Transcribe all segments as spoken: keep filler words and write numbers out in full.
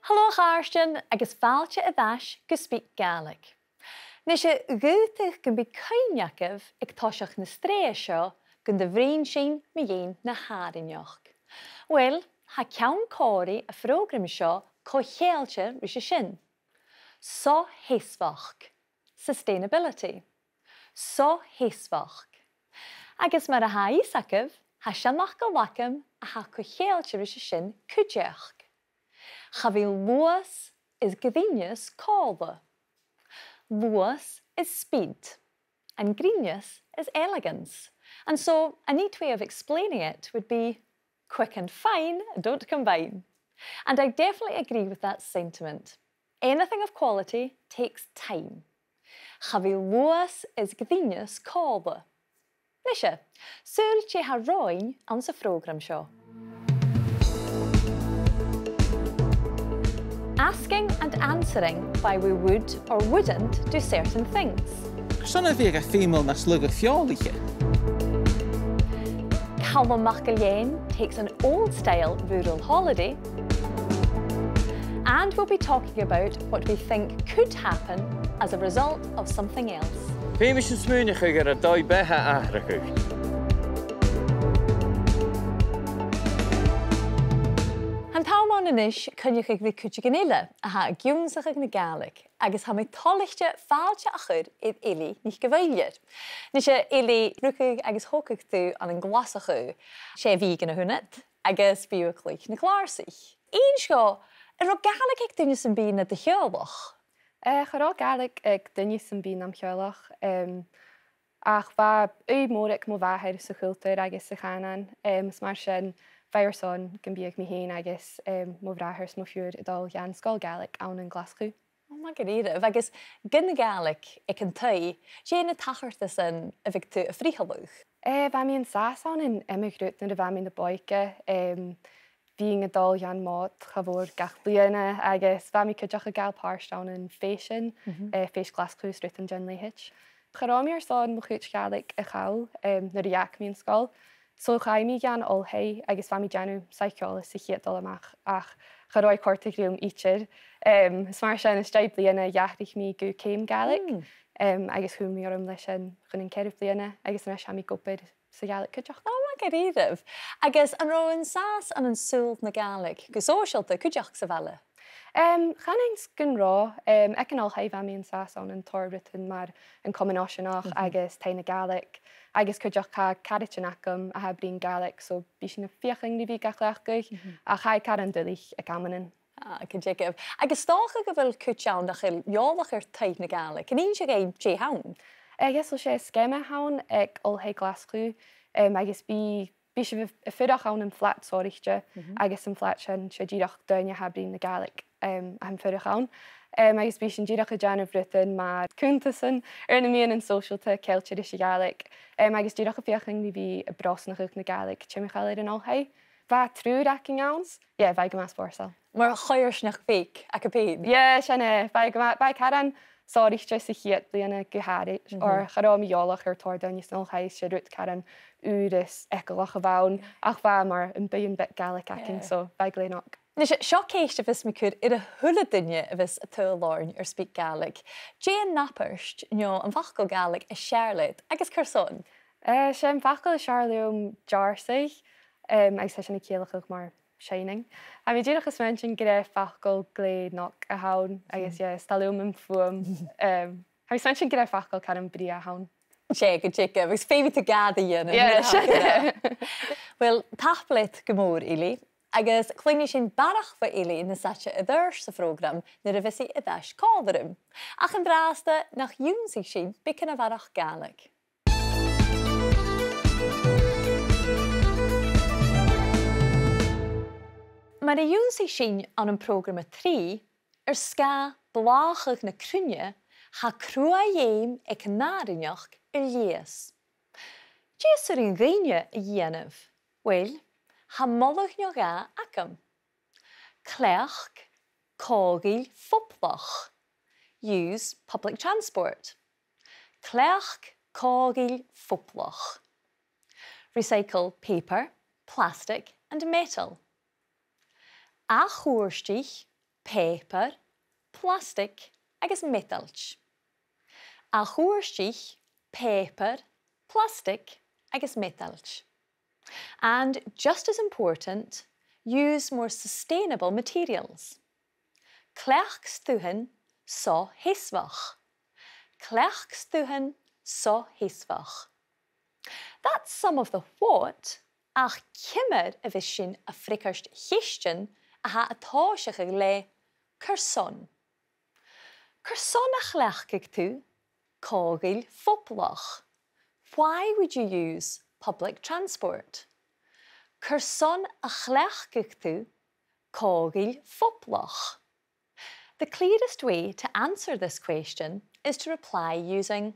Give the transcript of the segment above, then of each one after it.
Halò a chàirdean agus fàilte air ais gu SpeakGaelic. Nise, dh'fhaodadh gum bi cuimhne agaibh aig toiseach na sreatha seo gun do bhruidhinn sinn mu dheidhinn na h-àrainneachd. Uill, tha ceann còmhraidh a' phrògraim seo co-cheangailte ris a sin. So-sheasmhachd, sustainability. So-sheasmhachd. Agus mar a tha fhios agaibh, tha seanfhacal agam a tha co-cheangailte ris a sin cuideachd. Cha bhi luas is grinneas còmhla. Luas is speed, and grinneas is elegance. And so, a neat way of explaining it would be, quick and fine don't combine. And I definitely agree with that sentiment. Anything of quality takes time. Cha bhi luas is grinneas còmhla. Nise, saoil dè tha romhainn anns a' phrògram seo. Asking and answering why we would or wouldn't do certain things. Carson a bhiodh e feumail nas lugha feòlaiche? Calum MacIlleathain takes an old-style rural holiday. And we'll be talking about what we think could happen as a result of something else. Feumaidh sinn smaoineachadh air an dòigh-beatha a atharrachadh. Tha an t-àm ann a-nis coinneachadh ri cuideigin eile a tha ag ionnsachadh na Gàidhlig, agus tha mi toilichte fàilte a chur air Eilidh NicMhaoilear. Nise, Eilidh, rugadh agus thogadh tu ann an Glaschu. 'S e Vigan a th' annad, agus bidh thu a' cluich na clàrsaich. Innis dhomh, an robh Gàidhlig aig duine sam bith nad theaghlach? Eh, cha robh Gàidhlig aig duine sam bith nam theaghlach, em, ach bha ùidh mhòr aig mo mhàthair sa chultar agus sa chànan, em, is mar sin, bha e airson gum biodh mi fhìn agus, em, mo bhràthair is mo phiuthar a' dol dhan sgoil Ghàidhlig ann an Glaschu. Ò, math dha-rìribh. Agus gun Ghàidhlig aig an taigh, dè na tachartasan a bhiodh tu a' frithealadh? Eh, bha mi an sàs ann an iomadh rud nuair a bha mi na b' òige, em, bhithinn a' dol dhan Mòd cha mhòr gach bliadhna, agus bha mi cuideachd a' gabhail pàirt ann am fèisean, eh, Fèis Ghlaschu is rudan dhen leithid. Cha robh mi airson mo chuid Gàidhlig a chall, em, nuair a dh'fhàg mi an sgoil. So chaidh mi dhan oilthigh agus bha mi a' dèanamh saidhceòlas sa chiad dol a-mach, ach cha robh e a' còrdadh rium idir. Em, is mar sin, às dèidh bliadhna, dh'atharraich mi gu ceum Gàidhlig, em, agus chùm mi orm leis sin chun an ceathramh bliadhna, agus a-nis tha mi ag obair sa Ghàidhlig cuideachd. Ò, math dha-rìribh. Agus an robh thu an sàs ann an saoghal na Gàidhlig gu sòisealta cuideachd sa bhaile? Em, chanainn-sa gun robh, em, aig an oilthigh bha mi an sàs ann an tòrr rudan mar an Comann Oiseanach agus Taigh na Gàidhlig, agus cuideachd tha caraidean agam a tha a' bruidhinn Gàidhlig, so bidh sinn a' feuchainn ri bhith ga chleachdadh, ach tha e caran duilich aig amannan. Ah, gu dearbh. Agus 's dòcha gu bheil cuid ann nach eil eòlach air Taigh na Gàidhlig. An inns thu dhuinn dè th' ann? Eh, yes, so 's e sgeama a th' ann aig Oilthigh Ghlaschu, em, agus bidh, bidh sibh a' fuireach ann am flat sònraichte, agus am flat sin, 's e dìreach daoine a tha a' bruidhinn na Gàidhlig, em, a tha am fuireach ann. Em, agus bidh sinn dìreach a' dèanamh rudan mar cunntasan air na meadhanan sòisealta ceangailte ris a' Ghàidhlig, em, agus dìreach a' feuchainn ri bhith a' brosnachadh na Gàidhlig timcheall air an oilthigh. Bha triùir againn ann, yeah, bha e gu math spòrsail. Mar choimhearsnachd bheag agaibh fhèin. Yeah, sin e. Bha e gu math, bha e caran sònraichte sa chiad bliadhna gu h-àraid, oir cha robh mi eòlach air tòrr dhaoine san oilthigh, 's e rud caran ùr is eagalach a bh' ann, ach bha mar am buidheann beag Gàidhlig againn, so bha e glè mhath. Nise, seo ceist a bhios mi a' cur air a h-uile duine a bhios a' tadhal oirnn air SpeakGaelic. Dè an abairt, no am facal Gàidhlig as fheàrr leat, agus carson? Eh, 's e am facal as fheàrr leam deàrrsadh, em, agus tha sin a' ciallachadh mar shining. Tha mi dìreach a' smaointinn gur e facal glè mhath a th' ann, agus, yeah, 's toil leam am fuaim, em, tha mi a' smaointinn gur e facal caran brèagha a th' ann. 'S e, gu dearbh, agus feumaidh tu gàire a dhèanamh. Yeah, sin e. Uill, tapadh leat gu mòr, Eilidh, agus cluinnidh sinn barrachd bho Eilidh nas fhaide air adhart sa phrògram nuair a bhios i air ais còmhla rium. Ach an-dràsta, nach ionnsaich sinn beagan a bharrachd Gàidhlig. Mar a dh'ionnsaich sinn ann am prògram a trì, air sgàth blàthachadh na cruinne, tha cruaidh-fheum aig an àrainneachd air lìos. Dè as urrainn dhuinne a dhèanamh? Uill, tha moladh no dhà agam. Cleachd còmhdhail phoblach. Use public transport. Cleachd còmhdhail phoblach. Recycle paper, plastic and metal. Ath-chuairtich pàipear, plastic agus meatailt. A' chuairteachadh pàipear, plastic agus meatailt. And just as important, use more sustainable materials. Cleachd stuthan so-sheasmhach. Cleachd stuthan so-sheasmhach. That's some of the what, ach ciamar a bhios sinn a' freagairt cheistean a tha a' tòiseachadh le carson? Carson a chleachdadh tu còmhdhail phoblach? Why would you use public transport? Carson a chleachdadh tu còmhdhail phoblach? The clearest way to answer this question is to reply using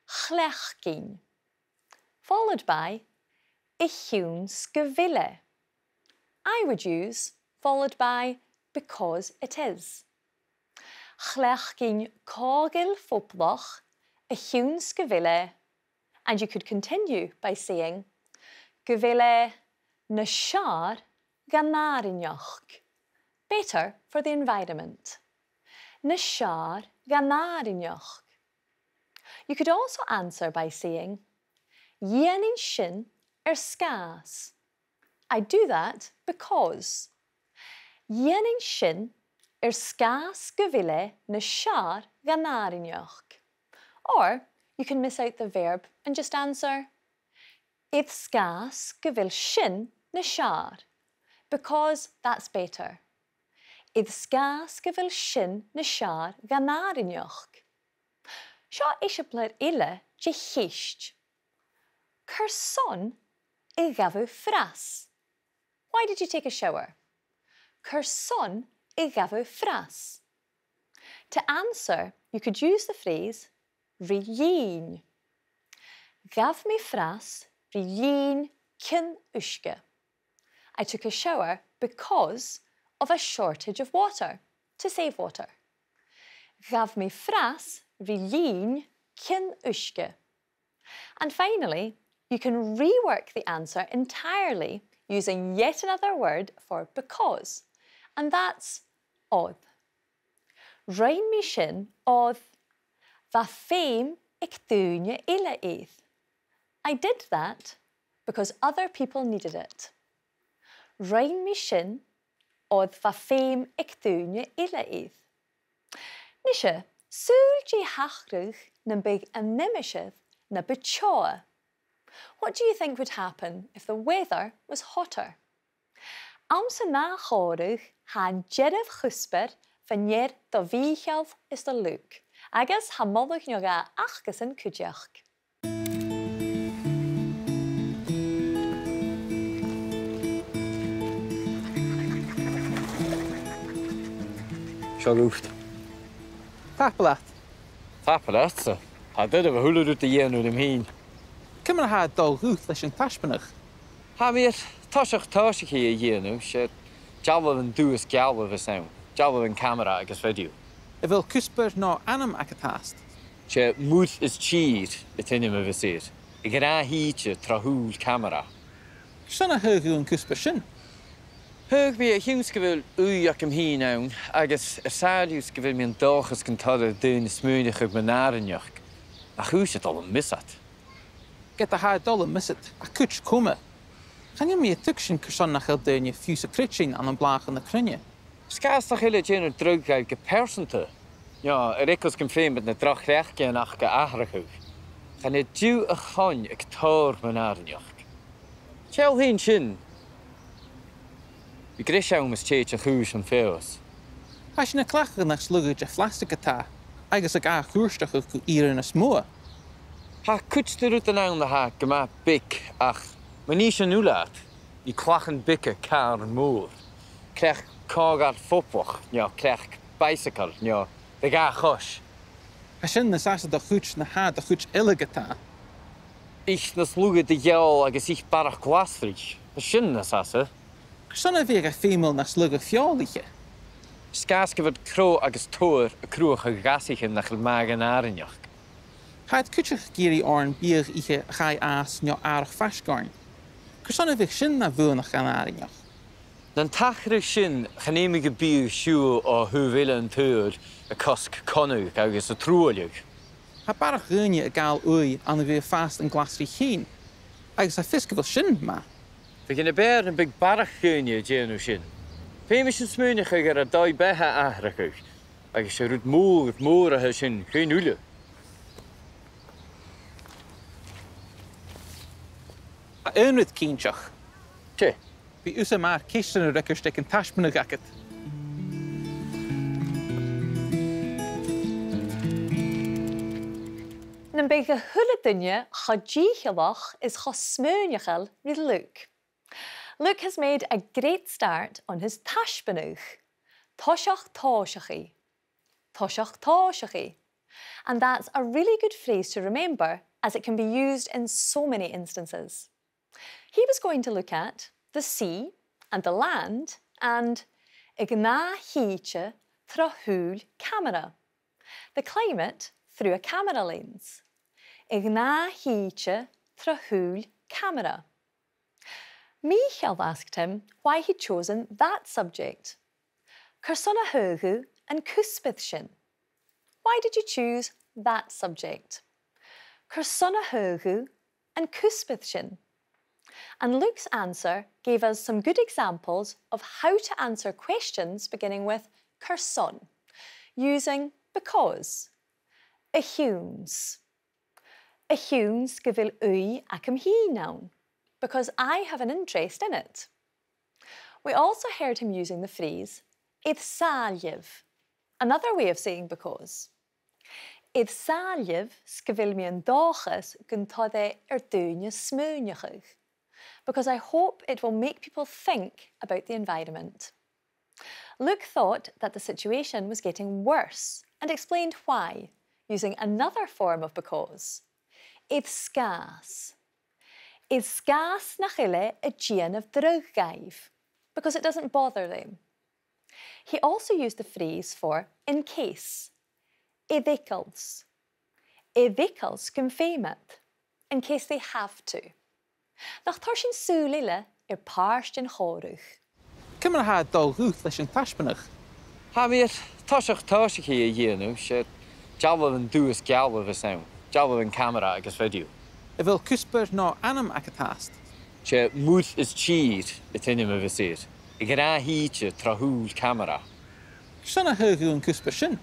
chleachdainn, followed by a chionn 's gu bheil e. I would use followed by because it is. Chleachdainn còmhdhail phoblach a chionn 's gu bheil e, and you could continue by saying gu bheil e nas fheàrr dhan àrainneachd, better for the environment. Nas fheàrr dhan àrainneachd. You could also answer by saying dhèanainn sin air sgàth 's. I do that because. Dhèanainn sin air sgàth 's gu bheil e nas fheàrr dhan àrainneachd. Or you can miss out the verb and just answer air sgàth 's gu bheil sin nas fheàrr, because that's better. Air sgàth 's gu bheil sin nas fheàrr dhan àrainneachd. Seo eisimpleir eile de cheist. Carson a ghabh thu fras? Why did you take a shower? Carson a ghabh thu fras? To answer, you could use the phrase ri linn. Ghabh mi fras ri linn cion uisge. I took a shower because of a shortage of water, to save water. Ghabh mi fras ri linn cion uisge. And finally, you can rework the answer entirely using yet another word for because, and that's oir. Rinn mi sin oir bha feum aig daoine eile air. I did that because other people needed it. Rinn mi sin oir bha feum aig daoine eile air. Nise, saoil dè thachradh nam biodh an aimsir na bu teotha? What do you think would happen if the weather was hotter? Anns an ath chòmhradh, tha an dearbh chuspair fa-near do Mhìcheal is do Luke, agus tha moladh no dhà acasan cuideachd. Seo dhut. Tapadh leat. Tapadh leatsa. Tha e doirbh a h-uile rud a dhèanamh rium fhìn. Ciamar a tha e a' dol dhut leis an taisbeanadh? Tha mi air toiseach tòiseachaidh a dhèanamh, 's e dealbhan duais geal a bhios ann, dealbhan camara agus video. A bheil cuspair no ainm agad fhathast? 'S e Muir is Tìr an t-ainm a bhios air. A' ghnothach shìde tro shùil camara. Carson a thagh thu an cuspair sin? Thagh mi e a chionn 's gu bheil ùidh agam fhìn ann, agus air sàillibh 's gu bheil mi an dòchas gun toir e do dhaoine smaoineachadh mun àrainneachd. Nach ùidh 's a' dol am miosad. Ged a tha e a' dol am miosad, tha cuid coma. Chan eil mi a' tuigsinn carson nach eil daoine fiù 's a' creidsinn ann am blàthachadh na cruinne. 'S càs nach eil e a' dèanamh dragh dhaibh gu pearsanta, no air eagal 's gum feumaidh na droch chleachdaidhean aca atharrachadh, chan e diù a th' ann ach tòrr mun àrainneachd. Seall fhèin sin. Bidh greis ann mus tèid a' chùis am feabhas. Tha sinn a' cleachdadh nach slugadh de phlastic a tha, agus ag ath-chuairteachadh gu ìre nas motha. Tha cuid de rudan ann a tha gu math beag, ach ma nì sinn uile iad, nì clachan beaga càrn mòr. Cleachd còmhdhail phoblach, no cleachd bicycle, no do dhà chois. Tha sin nas fhasa do chuid na tha do chuid uile ge-tà. Ith na sluaigh do gheol agus ith barrachd glasraich. Tha sin nas fhasa. Carson a bhiodh e feumail nach slugadh feòil ithe? 'S càs gu bheil crodh agus todhar a' cruthachadh ghasaichean nach eil math dhan àrainneachd. Tha iad cuideachd ag iarraidh oirnn biadh ithe a chaidh fhàs no àrach faisg oirnn. Carson a bhiodh sin na bhuannachd dhan àrainneachd? Nan tachradh sin, chan fheumadh am biadh siubhal o thaobh eile an t-saoghail a' cosg connadh agus a' truailleadh. Tha barrachd dhaoine a' gabhail ùidh ann a bhith a' fàs an glas ri chèin, agus tha fios gu bheil sin math. Bhiodh e na b' fheàrr nam biodh barrachd dhaoine a' dèanamh sin. Feumaidh sinn smaoineachadh air ar dòigh-beatha atharrachadh, agus 's e rud mòr, mòr a tha sin dhuinn uile. Tha aon rud cinnteach. Dè? Bidh thusa math air ceistean a fhreagairt aig an taisbeanadh agad. Nam biodh a h-uile duine cho dìcheallach is cho smaoineachail ri Luke. Luke has made a great start on his taisbeanadh. Toiseach tòiseachaidh. Toiseach tòiseachaidh. And that's a really good phrase to remember, as it can be used in so many instances. He was going to look at the sea and the land and a' ghnàth-shìde tro shùil camara. The climate through a camera lens. A' ghnàth-shìde tro shùil camara. Micheal asked him why he'd chosen that subject. Carson a thagh thu an cuspair sin? Why did you choose that subject? Carson a thagh thu an cuspair sin? And Luke's answer gave us some good examples of how to answer questions beginning with carson, using because. A chionn 's. A chionn 's gu bheil ùidh agam fhìn ann, because I have an interest in it. We also heard him using the phrase air sàillibh, another way of saying because. Air sàillibh 's gu bheil mi an dòchas gun toir e air daoine smaoineachadh, because I hope it will make people think about the environment. Luke thought that the situation was getting worse and explained why, using another form of because. Air sgàth 's. Air sgàth 's nach eil e a' dèanamh dragh dhaibh, because it doesn't bother them. He also used the phrase for in case. Air eagal 's. Air eagal 's gum feum iad, in case they have to. Nach toir sinn sùil eile air pàirt den chòmhradh? Ciamar a tha e a' dol dhut leis an taisbeanadh? Tha mi air toiseach tòiseachaidh a dhèanamh, 's e dealbhan dubh is geal a bhios ann, dealbhan camara agus video. A bheil cuspair no ainm agad fhathast? 'S e Muir is Tìr an t-ainm a bhios air. A' ghnàth-shìde tro shùil camara. Carson a thagh thu an cuspair sin?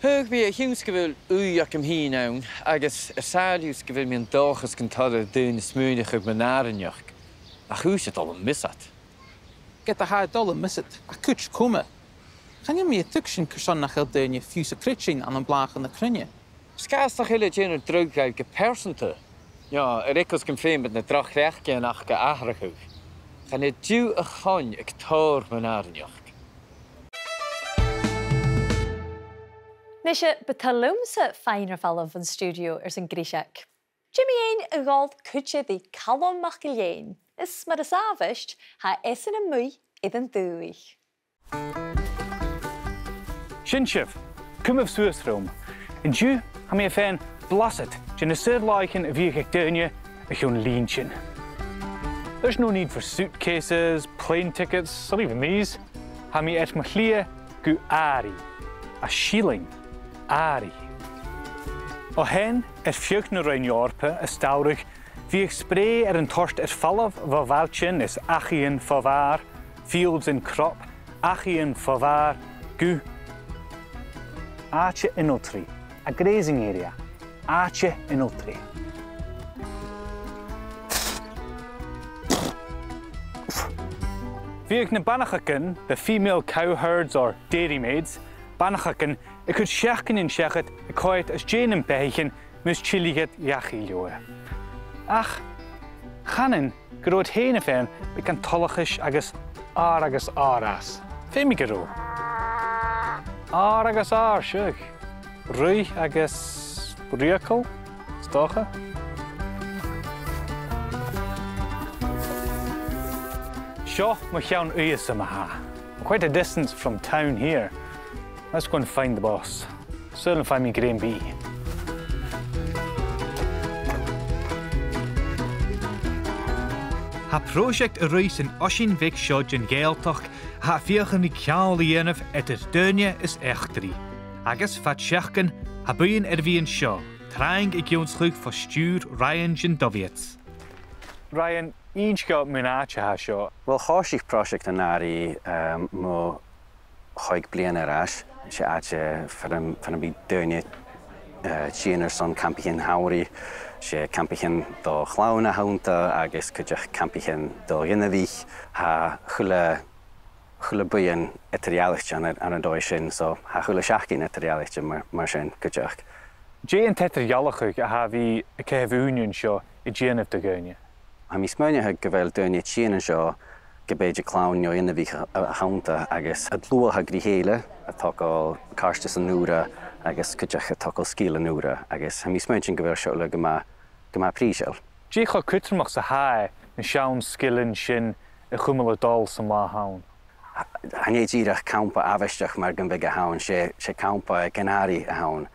Thagh mi e a chionn 's gu bheil ùidh agam fhìn ann, agus air sàillibh 's gu bheil mi an dòchas gun toir e air daoine smaoineachadh mun àrainneachd. Nach ùidh 's a' dol am measg iad. Ged a tha e a' dol am measg iad, tha cuid coma. Chan eil mi a' tuigsinn carson nach eil daoine fiù 's a' creidsinn ann am blàthachan na cruinne. 'S e sgàth 's nach eil e a' dèanamh dragh dhaibh gu pearsanta, no air eagal 's gum feum iad na droch chleachdaidhean aca atharrachadh. Chan e diù a' choin a tha tòrr mun àrainneachd. Nise, bu toil leamsa faighinn ur falbh bhon stiùidio airson greiseag. Dè mu dheidhinn a dhol cuide ri Calum MacIlleathain, is mar as àbhaist, tha esan a-muigh air an dùthaich. Sin sibh, cumaibh suas rium. An-diugh, tha mi a' faighinn blasad de na saor-làithean a bhiodh aig daoine o chionn linntean. There's no need for suitcases, plane tickets, or even these. Tha mi air mo shlighe gu àraidh. A shilling. Àraidh. O shean, air feadh na Roinn Eòrpa as t-samhradh, bhiodh sprèidh air an toirt air falbh bho bhailtean is dhachaighean fo bhàrr, fields and crop, dhachaighean fo bhàrr, gu àite ionaltraidh, a grazing area, àite ionaltraidh. Bhiodh na banachagan, the female cowherds or dairymaids, banachagan a' cur seachdainean seachad a' coimhead às dèidh nam beathaichean mus tilleadh iad dhachaigh leotha. Ach chanainn gun robh iad fhèin a' faighinn beagan toileachais agus àrd agus àrd às. Feumaidh gun robh. Àrd agus àrd, seadh. Ruith agus rìoghachd, is dòcha. Seo mo cheann-uidheassa ma-thà. Quite a distance from town here. Let's go and find the boss. Saoil am faigh mi grèim bìdh. Tha pròiseact a' ruith san oisean bheag seo den Ghàidhealtachd a tha a' feuchainn ri ceangal a dhèanamh eadar daoine is eachdraidh. Agus fad seachdain, tha buidheann air a bhith an seo, trang ag ionnsachadh fo stiùir Ryan den Doviets. Ryan, innis dhomh mun àite a tha seo. Uill, thòisich pròiseact an-àirigh, um, mu chòig bliadhna air ais. 'S e àite far am, far am bi daoine, eh, a' tighinn airson campaichean shamhraidh. 'S e campaichean do chloinn a th' annta agus cuideachd campaichean do dh'inbhich. Tha a h-uile, a h-uile buidheann eadar-dhealaichte ann an, ann an dòigh sin, so tha a h-uile seachdain eadar-dhealaichte mar, mar sin cuideachd. Dè an t-eadar-dhealachadh a tha a' bhith a' caitheamh ùine an seo a' dèanamh do dhaoine? Tha mi a' smaoineachadh gu bheil daoine a' tighinn an seo ge b' e de chloinn no inbhich a, a, a th' annta agus an luach a tha ri chèile, a' togail càirdeasan ùra agus cuideachd a' togail sgilean ùra, agus tha mi a' smaoineachadh gu bheil seo uile gu math, gu math prìseil. Dè cho cudromach 's a tha e na seann sgilean sin a chumail a' dol san latha an-diugh? Chan e dìreach campa àbhaisteach mar gum biodh a th' ann, 's e, 's e campa aig an àirigh a th' ann.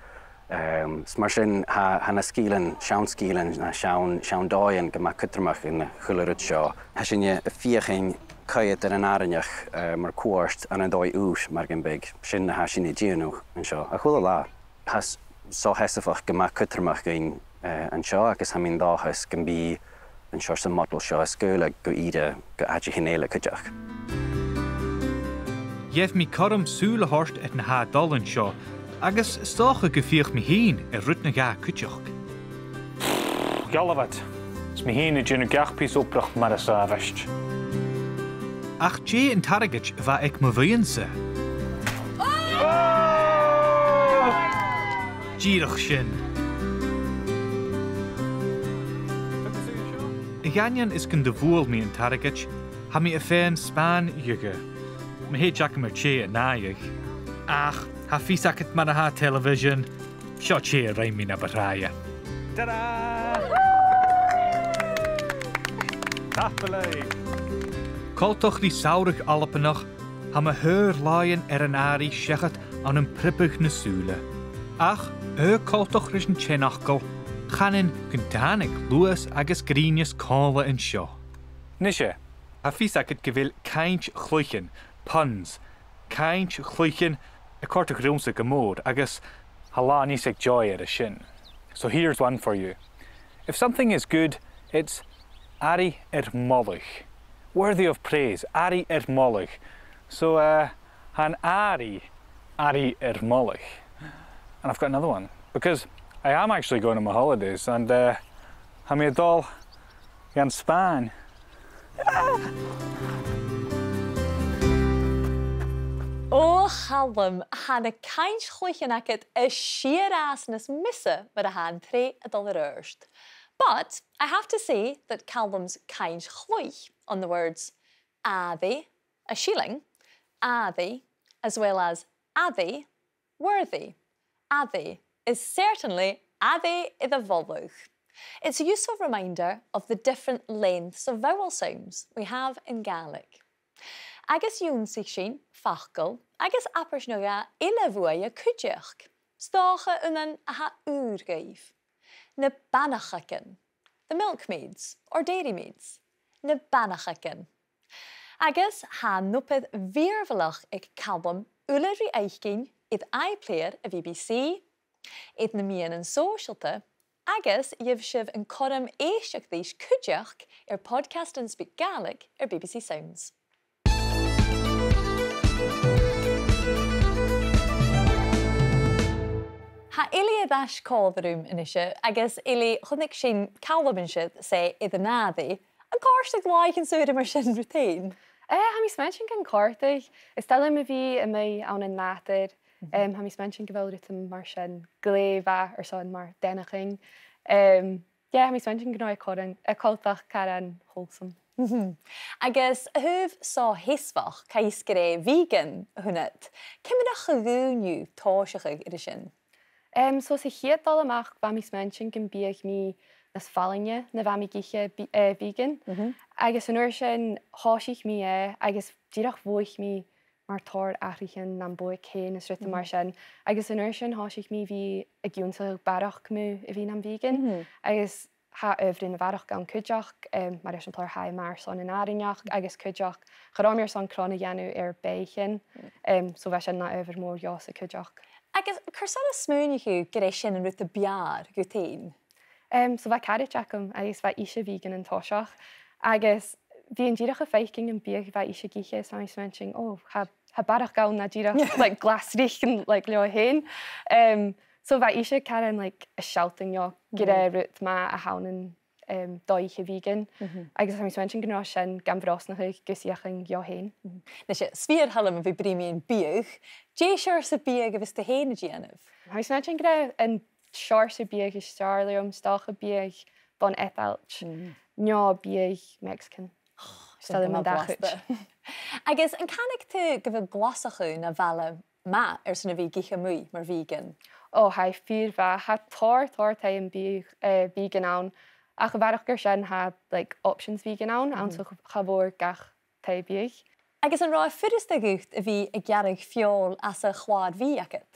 Ehm, is mar sin, tha, tha na sgilean, seann sgilean, na seann, seann dòighean gu math cudromach ann an a h-uile rud seo. Tha sinne a' feuchainn coimhead air an àrainneachd, eh, mar chuairt ann an dòigh ùr mar gum biodh. Sin na tha sinne a' dèanamh an seo a h-uile latha. Tha s-, so sheasmhach gu math cudromach dhuinn, eh, an seo, agus tha mi an dòchas gum bi an seòrsa modal seo a' sgaoileadh gu ìre, gu àiteachan eile cuideachd. Gheibh mi cothrom sùil a thoirt air na tha a' dol an seo, agus 's dòcha gum feuch mi fhìn air rud no dhà cuideachd. Ghealbhat. Is mi fhìn a' dèanamh gach pìos obrach mar as àbhaist. Ach dè an targaid a bha aig mo bhuidheann-sa? Dìreach sin. A dh'aindeoin is gun do bhuail mi an targaid, tha mi a' faighinn spàin dheth. Ma thèid agam air tè a shnàmhadh. Ach, tha fios agad mar a tha television, seo tè a rinn mi na bu tràithe. Ta-da! Tapadh leibh! Coltach ri samhradh Albannach, tha mo shaor-làithean air an àirigh seachad ann am priobadh na sùla. Ach, air coltach ris an t-seanfhacal, chanainn gun tàinig luas agus grìonas còmhla an seo. Nise, tha fios agad gu bheil cainnt-chluichean, puns, cainnt-chluichean a' còrdadh riumsa gu mòr, agus tha làn fhios aig Joy air a sin. So here's one for you. If something is good, it's airidh air moladh. Worthy of praise, airidh air moladh. So, uh, tha an àirigh, airidh air moladh. And I've got another one, because I am actually going on my holidays, and, uh, tha mi a' dol dhan Spàinn. Ò, a Chaluim, tha na cainnt-chluichean agad a' sìor fhàs nas miosa mar a tha an t-sreath a' dol air adhart. But I have to say that Calum's cainnt-chluich on the words àirigh, a shilling, àirigh, as well as airidh, worthy, airidh, is certainly airidh air a mholadh. It's a useful reminder of the different lengths of vowel sounds we have in Gaelic. Agus dh'ionnsaich sinn facal agus abairt no dhà eile bhuaithe cuideachd, 's dòcha aon a tha ùr dhuibh. Na banachagan. The milkmaids, or dairymaids. Na banachagan. Agus tha an obair mhìorbhaileach aig Calum uile ri fhaicinn air iPlayer a' B B C, air na meadhanan sòisealta, agus gheibh sibh an cothrom èisteachd ris cuideachd air Podcast and Speak Gaelic air B B C Sounds. Tha Eilidh air ais còmhla rium a-nise, agus Eilidh, chunnaic sinn Calum an siud, 's e air an àirigh. An còrdadh làithean saora mar sin riut fhèin? Eh, tha mi a' smaointinn gun còrdadh. Is toil leam a bhith a-muigh ann an nàdar. Mhm. Em, tha mi a' smaointinn gu bheil rudan mar sin glè mhath airson mar dèanamh. Em, yeah, tha mi a' smaointinn gun robh e caran, eh, coltach, caran wholesome. Mhm. Agus a thaobh so-sheasmhach, tha fhios gur e vegan a th' annad. Ciamar a chaidh dhuibh tòiseachadh air a sin? Em, so sa chiad dol a-mach, bha mi a' smaointinn gum biodh mi nas fallaine na bha mi ag ithe bi-, eh, vegan. Mhm. Agus an uair sin, thòisich mi e, agus dìreach mhothaich mi mar tòrr athraichean nam bodhaig fhèin is rudan mar sin. Mhm. Agus an uair sin, thòisich mi a bhith ag ionnsachadh barrachd mu a bhith nam vegan. Mhm. Agus tha adhbhar a bharrachd ann cuideachd, em, mar eisimpleir tha e math airson an àrainneachd, agus cuideachd cha robh mi airson cron a dhèanamh air beathaichean, em, so bha sin na adhbhar mòr dhòmhsa cuideachd. Agus carson a smaoinich thu gur e sin an rud a b' fheàrr dhut fhèin? Em, so bha caraid agam agus bha ise vegan an toiseach, agus bhithinn dìreach a' faicinn am biadh a bha ise ag ithe, is bha mi a' smaointinn, o, tha, tha barrachd ann na dìreach, like, glasraich, like, leotha fhèin. Em, so bha ise caran, like, a' sealltainn dhomh gur e rud math a th' ann an, em, dòigh-ithe vegan. Agus tha mi a' smaointinn gun robh sin gam bhrosnachadh gus feuchainn dhomh fhèin. Nise, 's fìor thoil leam a bhith a' bruidhinn mu bhiadh. Dè seòrsa biadh a bhios tu fhèin a' dèanamh? Tha mi a' smaointinn gur e an seòrsa biadh as fheàrr leam, 's dòcha biadh bhon Eadailt, no biadh Mexican. 'S toil leam an dà chuid. Agus an canadh tu gu bheil Glaschu na bhaile math airson a bhith ag ithe a-muigh mar vegan? O, tha e fìor mhath. Tha tòrr, tòrr taighean biadh, eh, vegan ann. Ach a bharrachd air sin, tha, like, options vegan ann, anns a' ch-, cha mhòr gach taigh-biadh. Agus an robh e furasta dhut a bhith a' gearradh feòil às a' chlàr-bhìdh agad?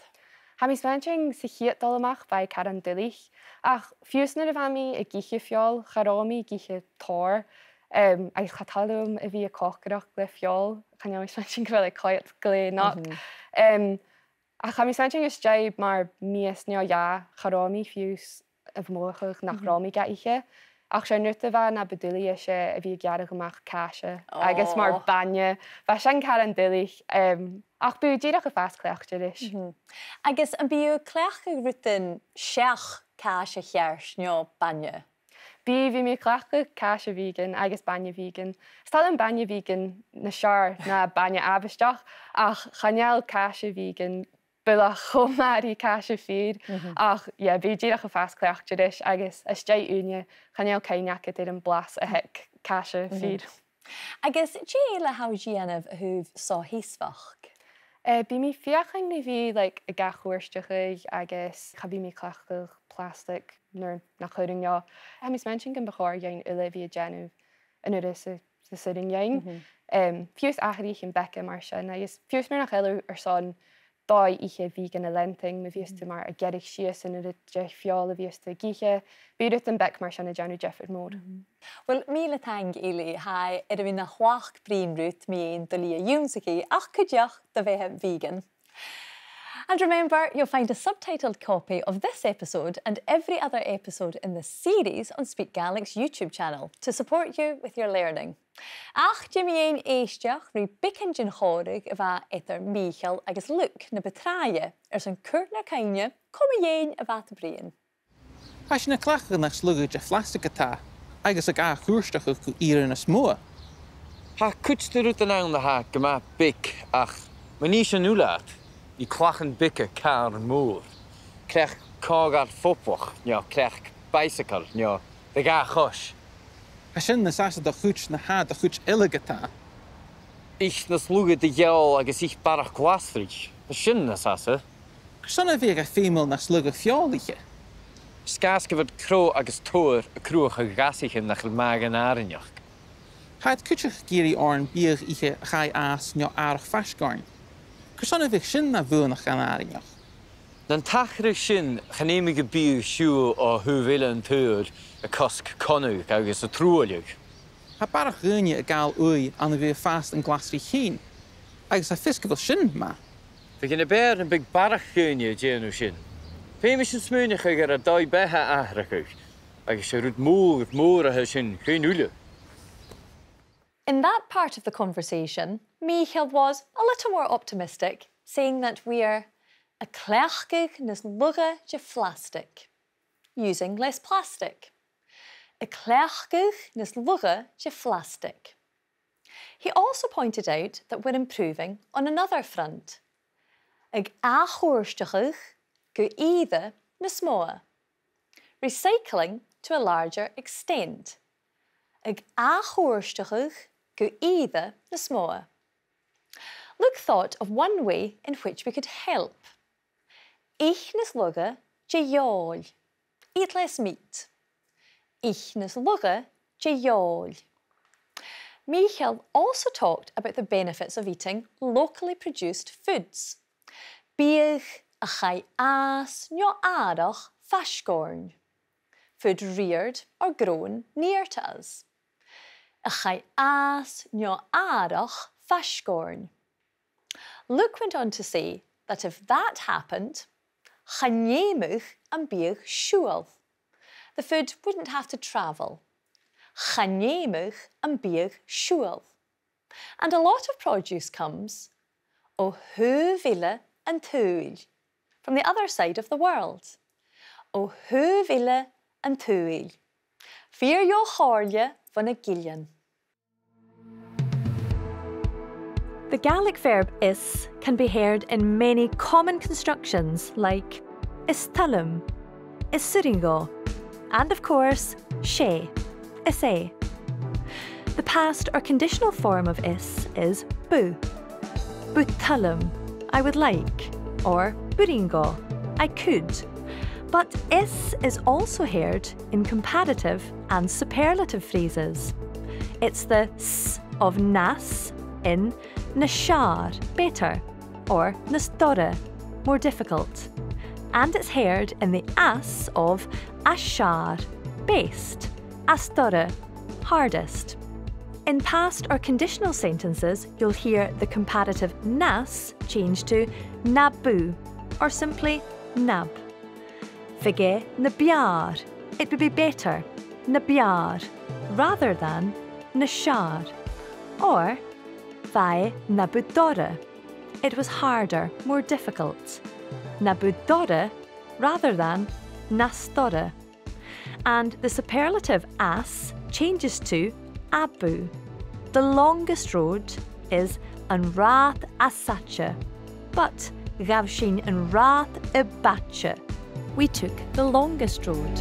Tha mi a' smaointinn sa chiad dol a-mach bha e caran duilich, ach fiù 's nuair a bha mi ag ithe feòil, cha robh mi ag ithe tòrr, em, agus cha toil leam a bhith a' còcaireachd le feòil, chan eil mi a' smaointinn gu bheil e quite glè not. Em, ach tha mi a' smaointinn às dèidh mar mìos no dhà, cha robh mi fiù 's a' mothachadh nach robh mi ga ithe. Ach 's e an rud a bha na bu duilghe, 's e a bhith a' gearradh a-mach càise agus mar bainne. Bha sin caran duilich, em, ach bha thu dìreach a' fàs cleachdte ris. Agus am bi thu a' cleachdadh rudan seach càise cheart no bainne? Bidh, bidh mi a' cleachdadh càise vegan agus bainne vegan. 'S toil leam bainne vegan nas fheàrr na bainne àbhaisteach, ach chan eil càise vegan buileach cho math ri càise fìor. Ach, yeah, bidh dìreach a' fàs cleachdte ris agus às dèidh ùine, chan eil cuimhne agad air am blas a th' aig càise fìor. Agus dè eile a tha thu a' dèanamh a thaobh so-sheasmhachd? Eh, bidh mi a' feuchainn ri bhith, like, ag ath-chuairteachadh agus cha bhi mi a' cleachdadh plastic nuair nach urrainn dhomh. Tha mi a' smaointinn gum bu chòir dhuinn uile a bhith a' dèanamh an urra 's as urrainn dhuinn. Em, fiù 's atharraichean beaga mar sin, agus fiù 's mura h-eil thu airson dòigh-ithe vegan a leantainn, ma bhios tu mar a' gearradh sìos an urra de feòil a bhios tu ag ithe, bidh rudan beag mar sin a' dèanamh diofar mòr. Uill, mìle taing, Eilidh, tha e air a bhith na thlachd bruidhinn riut mu dheidhinn do shlighe ionnsachaidh, ach cuideachd do bheatha vegan. And remember, you'll find a subtitled copy of this episode and every other episode in this series on Speak Gaelic's YouTube channel to support you with your learning. Ach dè mu dheidhinn èisteachd ri beagan den chòmhradh a bha eadar Mìcheal agus Luke na bu tràithe airson cur nar cuimhne cò mu dheidhinn a bha iad a' bruidhinn. Tha sinn a' cleachdadh nas lugha de phlastic a tha, agus ag ath-chuairteachadh gu ìre nas motha. Tha cuid de rudan ann a tha gu math beag, ach ma nì sinn uile iad, nì clachan beaga càrn mòr. Cleachd còmhdhail phoblach, no cleachd bicycle, no do dhà chois. Tha sin nas fhasa do chuid na tha do chuid eile ge-tà. Ith nas lugha de fheòil agus ith barrachd glasraich. Tha sin nas fhasa. Carson a bhiodh e feumail nas lugha feòil ithe? 'S e gu bheil crodh agus todhar a' cruthachadh ghasaichean nach eil math dhan àrainneachd. Tha iad cuideachd ag iarraidh oirnn biadh ithe a chaidh fhàs no àrach faisg oirnn. Carson a bhiodh sin na bhuannachd dhan àrainneachd? Nan tachradh sin, chan fheumadh am biadh siubhal o thaobh eile an t-saoghail a' cosg connadh agus a' truailleadh. Tha barrachd dhaoine a' gabhail ùidh ann a bhith a' fàs an glasraich fhèin, agus tha fios gu bheil sin math. Bhiodh e na b' fheàrr nam biodh barrachd dhaoine a' dèanamh sin. Feumaidh sinn smaoineachadh air ar dòigh-beatha atharrachadh, agus 's e rud mòr, mòr a tha sin dhuinn uile. In that part of the conversation, Mìcheal was a little more optimistic, saying that we're a' cleachdadh nas lugha de phlastic, using less plastic. A' cleachdadh nas lugha de phlastic. He also pointed out that we're improving on another front. Ag ath-chuairteachadh gu ìre nas motha. Recycling to a larger extent. Ag ath-chuairteachadh gu ìre nas motha. Luke thought of one way in which we could help. Ith nas lugha de fheòil. Eat less meat. Ith nas lugha de fheòil. Mìcheal also talked about the benefits of eating locally produced foods. Biadh a chaidh fhàs no àrach faisg oirnn. but reared or grown near to us. A chaidh às no àrach faisg oirnn. Luke went on to say that if that happened, chan fheumadh am biadh siubhal. The food wouldn't have to travel. Chan fheumadh am biadh siubhal. And a lot of produce comes o thaobh eile an t-saoghail, from the other side of the world. O thaobh eile an t-saoghail. Fìor dheagh chomhairle bho na gillean. The Gaelic verb is can be heard in many common constructions like is toil leam, is urrainn dhomh, and of course, 's e, is e. The past or conditional form of is is bu. Bu toil leam, I would like, or b' urrainn dhomh, I could. But is is also heard in comparative and superlative phrases. It's the s of nas in nas fheàrr, better, or nas dorra, more difficult. And it's heard in the as of as fheàrr, best, as dorra, hardest. In past or conditional sentences, you'll hear the comparative nas change to na bu, or simply nab. Bhiodh e na b' fheàrr, it would be better, na b' fheàrr, rather than nas fheàrr. Or, bha e na bu dorra, it was harder, more difficult. Na bu dorra rather than nas dorra. And the superlative as changes to abu. The longest road is an rathad as fhaide, but ghabh sinn an rathad as fhaide. We took the longest road.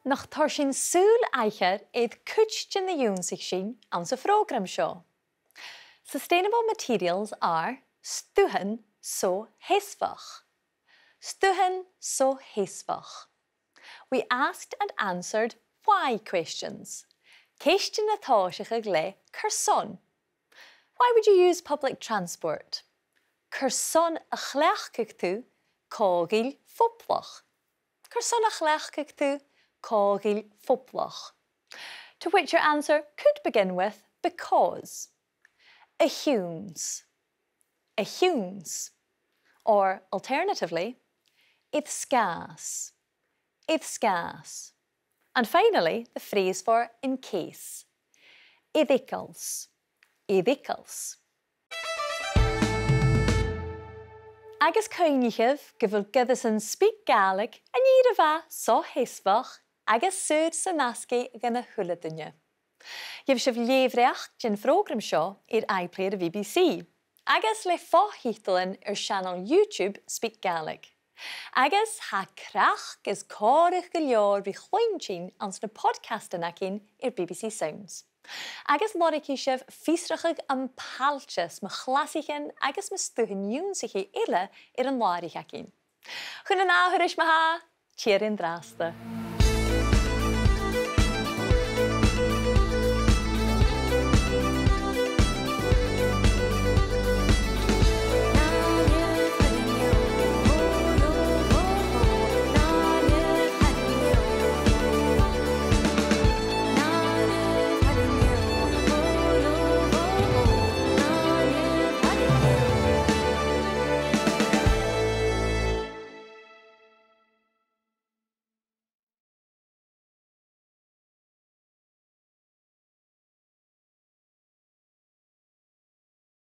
Nach toir sinn sùil aithghearr air cuid de na dh'ionnsaich sinn anns a' phrògram seo. Sustainable materials are stuthan so-sheasmhach. Stuthan so-sheasmhach. We asked and answered why questions. Ceistean a' tòiseachadh le carson. Why would you use public transport? Carson a chleachdadh tu còmhdhail phoblach? Carson a chleachdadh tu còmhdhail phoblach? To which your answer could begin with because. A chionn 's. A chionn 's. Or, alternatively, air sgàth 's. Air sgàth 's. And finally, the phrase for in case. Air eagal 's. Air eagal 's. Agus cuimhnichibh gu bheil goireasan SpeakGaelic an ìre mhath so-sheasmhach agus saor san asgaidh dhan a h-uile duine. Gheibh sibh lethbhreac den phrògram seo air iPlayer a' B B C, agus le fo-thiotalan air seanail YouTube SpeakGaelic. Agus tha craic is còmhradh gu leòr ri chluinntinn anns na podcastan againn air B B C Sounds. Agus lorgaidh sibh fiosrachadh am pailteas mu chlasaichean agus mu stuthan ionnsachaidh eile air an làraich againn. Chun an ath thuras ma-thà, tìoraidh an-dràsta.